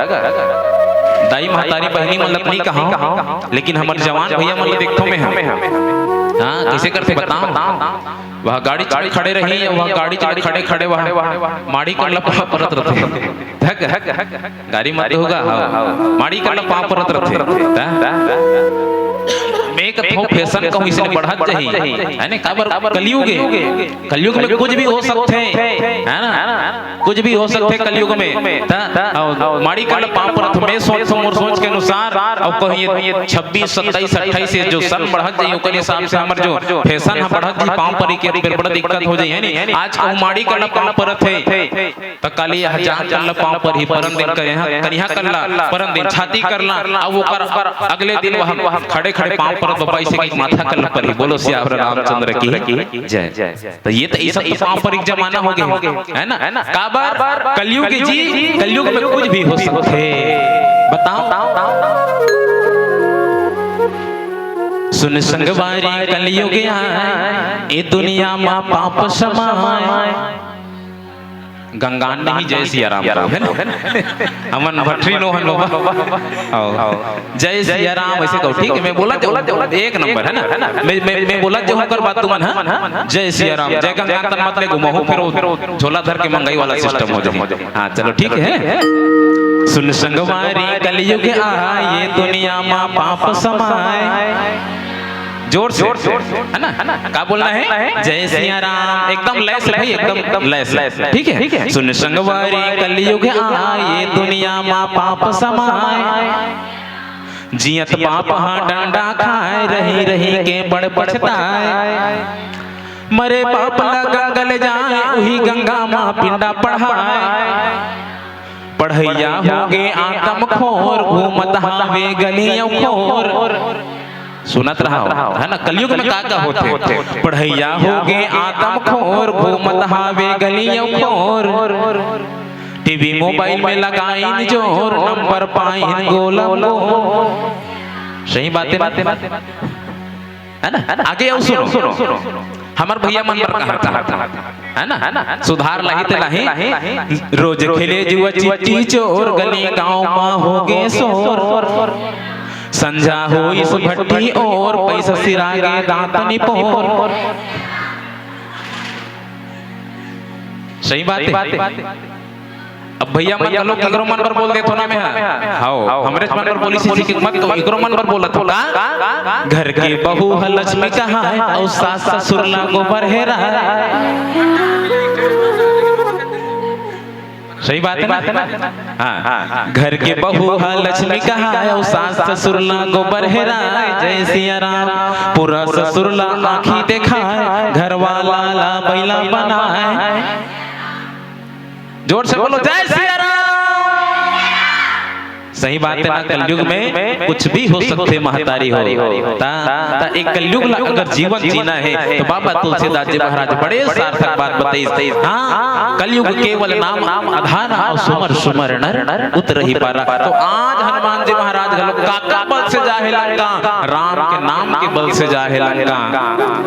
दाई महतारी बहिनी मन ल त नहीं कहांव, लेकिन हमर जवान भैया मन ल देखथों मैं ह। हाँ, कैसे करथे बताओ? वह गाड़ी चढ़ खड़े रही, वह गाड़ी चढ़ खड़े खड़े वह माड़ी कर ल पाँव परत रथे। धक, धक, धक, गाड़ी मत होगा, हाँ। माड़ी कर ल पाँव परत रथे। ता? एक ठो फैशन कहूँ इसने बढ़त जाही, है ने? काबर? कलयुग हे। कलयुग में कुछ भी हो सकथे, है ना? कुछ भी हो सकथे कलयुग में। त, अउ माड़ी कर ल पाँव परत हँव, मैं सोचथँव, मोर सोच के अनुसार, अउ कहूँ ये छब्बीस, सत्ताईस, अट्ठाईस से जो सन बढ़त जाही, ओकर हिसाब से हमर जो फैशन ह बढ़त जाही, पाँव परे के बेर बड़ा दिक्कत हो जाही, है नी? आज कहूँ माड़ी कर ल पाँव परत हे, त काली ह जाँच कर ल पाँव परही, परन दिन करिहा, करिहा कर ल, परन दिन छाती कर ल, अउ ओकर अगले दिन वह खड़े खड़े पाँव परत बपा अइसे कि माथा कर ल परही। बोलो सियावर रामचंद्र की जय। त ये त, ये सब तो पारंपरिक जमाना हो गे, है ना? काबर? कलयुग जी, कलयुग में कुछ भी हो सकथे। बताओ। सुन संगवारी कलयुग आय, ए दुनिया मा पाप समाय। गंगान नहीं, जय सिया राम कहो, है ना? हमन भटरी नो हन बाबा। आओ। जय सिया राम, अइसे कहो, ठीक है? मैं बोला जो एक नंबर, है ना? मैं, मैं, मैं बोला जो ओकर बाद तुमन, हाँ? जय सिया राम, जय गंगा तन मत ले घुमाहू, फिर वो झोला धर के मंगई वाला सिस्टम हो जाही। हाँ, चलो, ठीक है। सुन संगवारी कलयुग आय, ए दुनिया मा पाप समाय। जोर से, है ना? का बोलना है? जय सिया राम। एकदम लय से भाई, एकदम लय से। ठीक है? सुन संगवारी कलयुग आय, ए दुनिया मा पाप समाय। जियत पाप हा डंडा खाय, रहि रहि के बड़ पछताय। मरे पाप ला गंगा ले जाय, उही गंगा मा पिंडा पड़हाय। पढ़इया हो गे आदमखोर, घूमत हावे गली अउ खोर। सुनत रहा, है ना, कलयुग में का का होथे। पढ़इया हो गे आदमखोर, घूमत हावे गली अउ खोर। टीवी मोबाइल में लगाइन जोर, नंबर पाइन गोलम गोल। सही बात हे ना? है ना? आगे अउ सुनो, हमर भैया मन बर कहा था, है ना? सुधार लाही ते लाही। रोज खेले जुआ चिट्टी चोर, गली गांव मा हो गे शोर। संझा होइस भट्टी ओर, पैसा सिरा गे दांत निपोर। सही बात हे। अब भैया मन घलो केकरो मन बर बोल देथो ना मैं हा। हाओ, हमरेच मन बर बोलिस हे कि मत कहो, एकरो मन बर बोलत हो का? घर के बहू ह लक्ष्मी कहाय, अउ सास ससुर ला गोबर हेराय। सही बात हे ना? हाँ। घर के बहू ह लक्ष्मी कहाय, अउ सास ससुर ला गोबर हेराय। जय सिया राम। पूरा ससुर ला आँखी देखाय, घर वाला ला बैला बनाय। जोर से बोलो, जय सिया राम। सही बात हे ना, कलयुग में कुछ भी हो सकथे महतारी हो। ता, ता एक कलयुग ला अगर जीवन जीना हे, तो बाबा तुलसीदास जी महाराज बड़े सार्थक बात बताइस। हाँ, कलयुग केवल नाम आधार, अउ सुमर सुमर नर उतरहि पारा। तो आज हनुमान जी महाराज घलो काकर बल से जाहे लंका? राम के नाम के बल से जाहे लंका,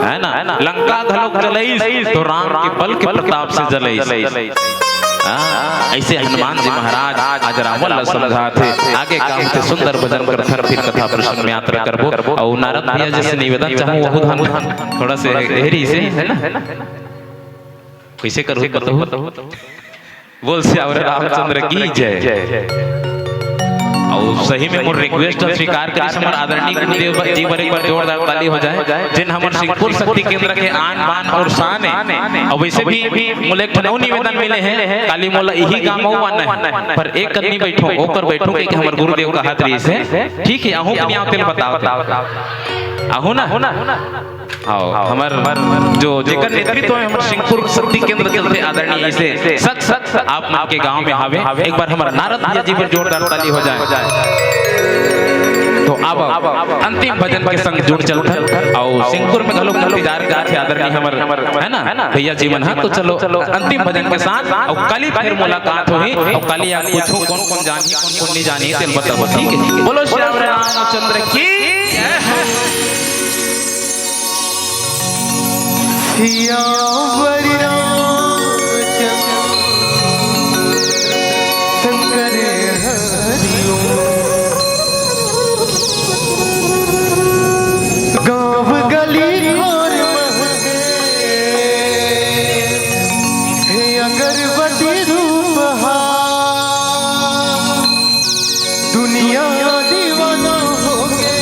है ना? लंका घलो जलइस तो राम के बल के प्रताप से जलइस। हाँ, अइसे हनुमान जी महाराज आज रावण ला समझाथे। आगे का होथे, सुंदर भजन करथन, फिर कथा प्रसंग में यात्रा करबो। अउ नारद भैया जी से निवेदन चाहूँ, वहू धान थोड़ा से गहरी से, है ना? कइसे करहू, बताहू? बोल सियावर रामचंद्र की जय। अउ सही में मोर request स्वीकार करिस हमर आदरणीय गुरुदेव जी बर एक बार जोरदार ताली हो जाए, जेन हमर सिंगपुर शक्ति केंद्र के आन बान अउ शान हे। अउ वइसे भी मोला एक ठन अउ निवेदन मिले हे, काली मोला इही गाँव अउ आना हे, पर एक कनी बइठो, ओकर बइठो कहिके हमर गुरुदेव कहत रहिस हे। ठीक हे, अहूँ के नियाव तेल बताओ, अहूँ ना। हाँ, हमर जो, जेकर नेतृत्व में हमर सिंगपुर शक्ति केंद्र चलथे, आदरणीय अइसे सत सत आप मन के गांव में हावे। एक बार हमर नारद भैया जी बर जोरदार ताली हो जाए। तो अब अंतिम भजन के संग जुड़ चलथन। अउ सिंगपुर में घलो इंतजार करथे आदरणीय हमर, है ना, भैया जी मन ह। तो चलो अंतिम भजन के साथ अउ काली फिर मुलाकात होही। अउ काली आप पूछो कौन कौन जानही, कौन कौन नहीं जानही, तेल बताबो, ठीक है? बोलो श्याम रामचंद्र की। सियावर रामचंद्र शंकर हरि ओम। गाँव गली खोर महके, हे अगरबत्ती धूप हा। दुनिया दीवाना होगे,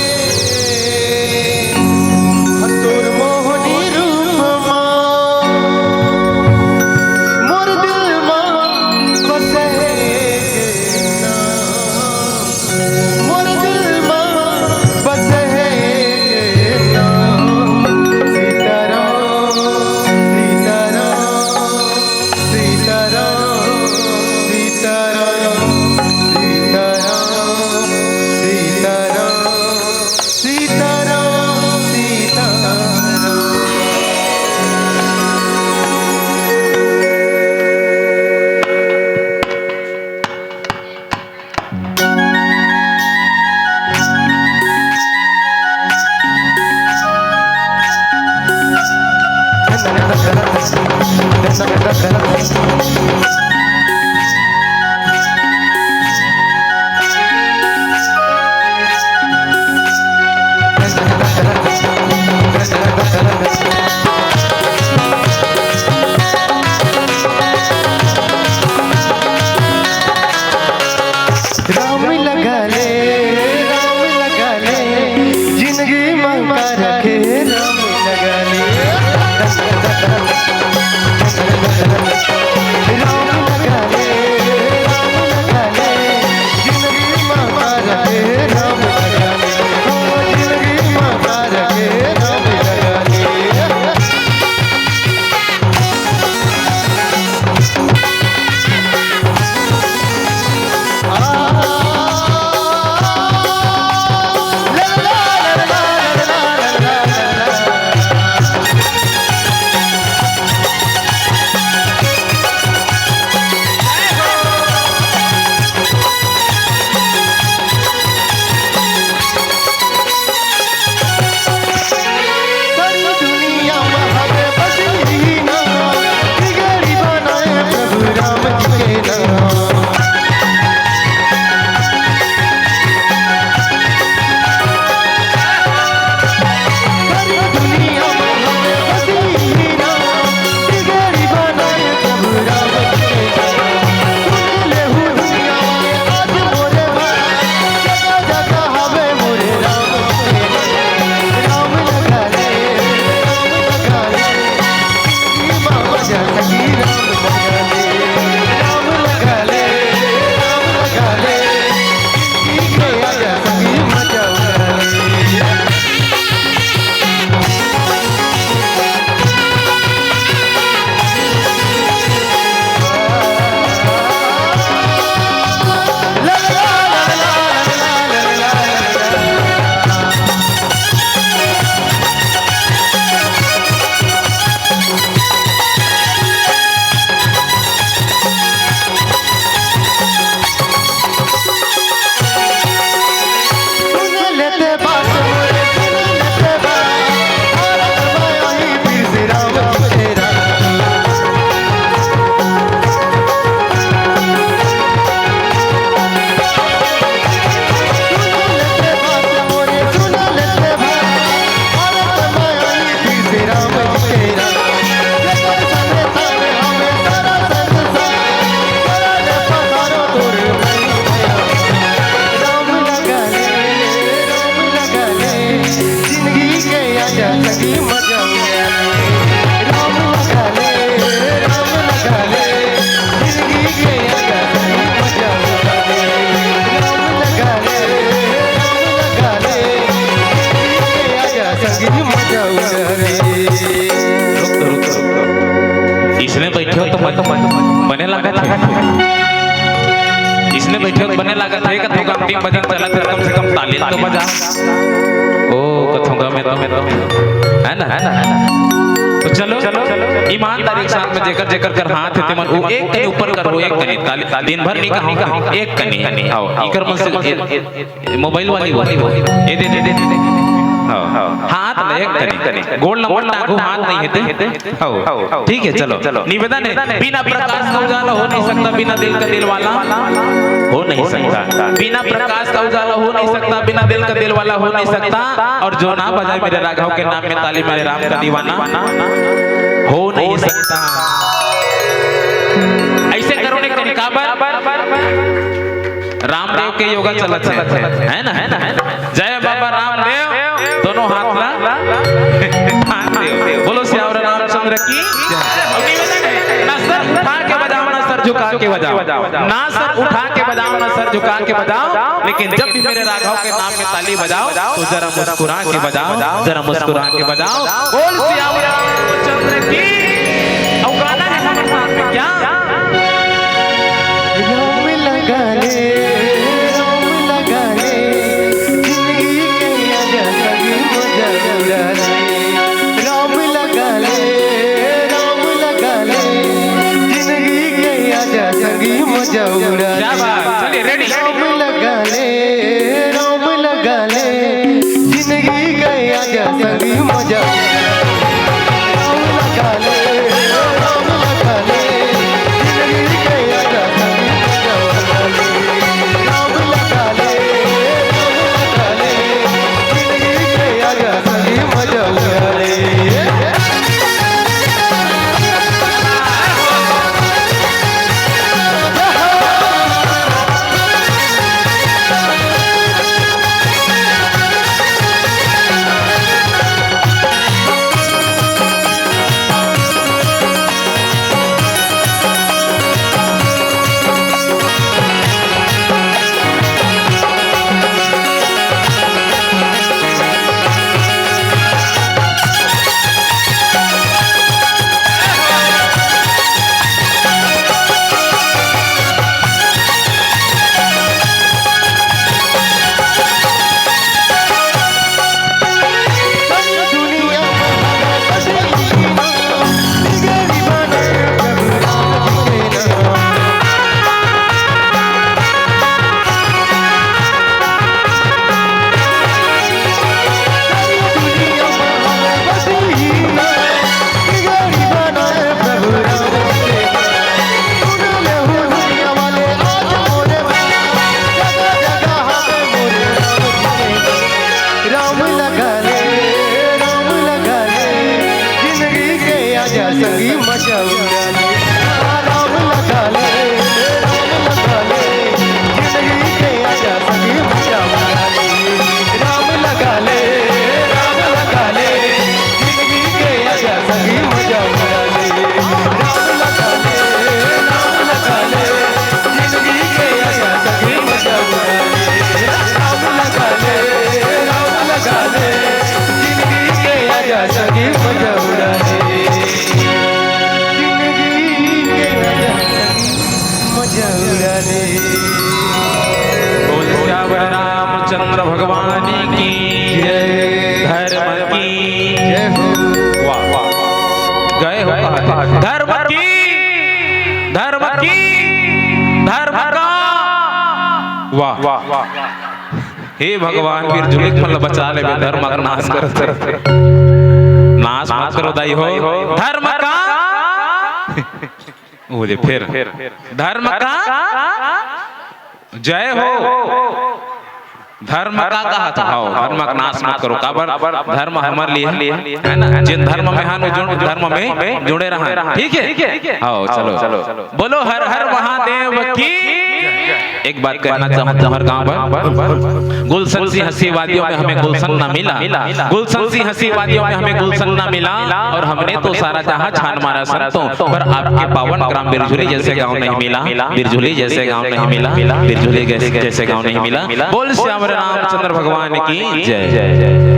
रुक, रुक, रुक। इसने बैठे हो तो मन, तो मन, मने लागत हे। इसने बैठे हो तो मने लागत हे, कथों का अंतिम भजन चलत हे, कम से कम ताली तो बजा। ओ, कथों का में तो, में तो, में तो। है ना, है ना, है ना? तो चलो, चलो, ईमानदारी के साथ में जेकर, जेकर कर हाथ हे, तेमन वो एक कनी ऊपर करो, एक कनी ताली, दिन भर नहीं कहूँ, एक कनी। आओ, इकर मन से, मोबाइल वाली वो। ये दे, दे, दे, दे। हाँ। हाथ ले एक तनी। गोड़ लंबर टांगू हाथ नहीं हेते। हाँ। ठीक है, चलो। निवेदन है, बिना प्रकाश का उजाला हो नहीं सकता, बिना दिल का दिल वाला हो नहीं सकता। बिना प्रकाश का उजाला हो नहीं सकता, बिना दिल का दिल वाला हो नहीं सकता। और जो ना बजाए मेरे राघव के नाम में ताली, मेरे राम का दीवाना हो नहीं सकता। ऐसे करो ने कनिका बर। रामदेव के योगा चलत हे, है ना? जय बाबा रामदेव, दोनों हाथ ला बांध देव। बोलो सियावर रामचंद्र की जय। ना सर उठा के बजाओ, ना सर झुका के बजाओ, ना सर उठा के बजाओ, ना सर झुका के बजाओ, लेकिन जब भी मेरे राघव के नाम में ताली बजाओ तो जरा मुस्कुरा के बजाओ, जरा मुस्कुरा के बजाओ। बोल सियावर रामचंद्र की। और गाना है हमारे साथ में क्या? राम लगा ले, राम लगा ले, जिंदगी के आजा संगी मजा उड़ा ले। राम लगा ले, राम लगा ले, जिंदगी के आजा संगी मजा उड़ा ले। क्या बात, चलिए, ready। राम लगा ले, राम लगा ले, जिंदगी के आजा संगी मजा। राम लगा ले, राम लगा ले, जिंदगी के आजा संगी मजा। राम लगा ले, राम लगा ले, जिंदगी के आजा संगी मजा। संगी मजा उड़ा ले, राम लगा ले, राम लगा ले, जिंदगी के आजा संगी मजा उड़ा ले, राम लगा ले, राम लगा ले, जिंदगी के आजा संगी मजा उड़ा ले, राम लगा ले, राम लगा ले, जिंदगी के आजा संगी मजा उड़ा ले, राम लगा ले, राम लगा ले, जिंदगी के आजा संगी मजा उड़ा ले। जिंदगी के आजा संगी मजा उड़ा ले। बोल सियावर रामचंद्र भगवान की जय। धर्म की जय हो। वाह, वाह। गए हो कहा? धर्म की, धर्म की, धर्म का। वाह, वाह, वाह। हे भगवान, बिरजुली के फल बचा लेबे, धर्म का नाश करत हे। नाश मत करो दाई हो, धर्म का। बोले फिर, धर्म का जय हो। धर्म का कहा था, हो, धर्म का नाश मत करो, काबर धर्म हमर लिए है ना, जिन धर्म में हन, वो जुड़, धर्म में जुड़े रहा, ठीक है? आओ, चलो, चलो। बोलो हर हर महादेव की। एक बात कहना चाहूँ तुम्हारे गांव पर, गुलशन सिंह हंसी वादियों में हमें गुलशन ना मिला, गुलशन सिंह हंसी वादियों में हमें गुलशन ना मिला, और हमने तो सारा जहां छान मारा संतों, पर आपके पावन ग्राम बिरझुली जैसे गांव नहीं मिला, बिरझुली जैसे गांव नहीं मिला, बिरझुली जैसे जैसे गांव नहीं मिला। बोल श्याम रामचंद्र भगवान की जय।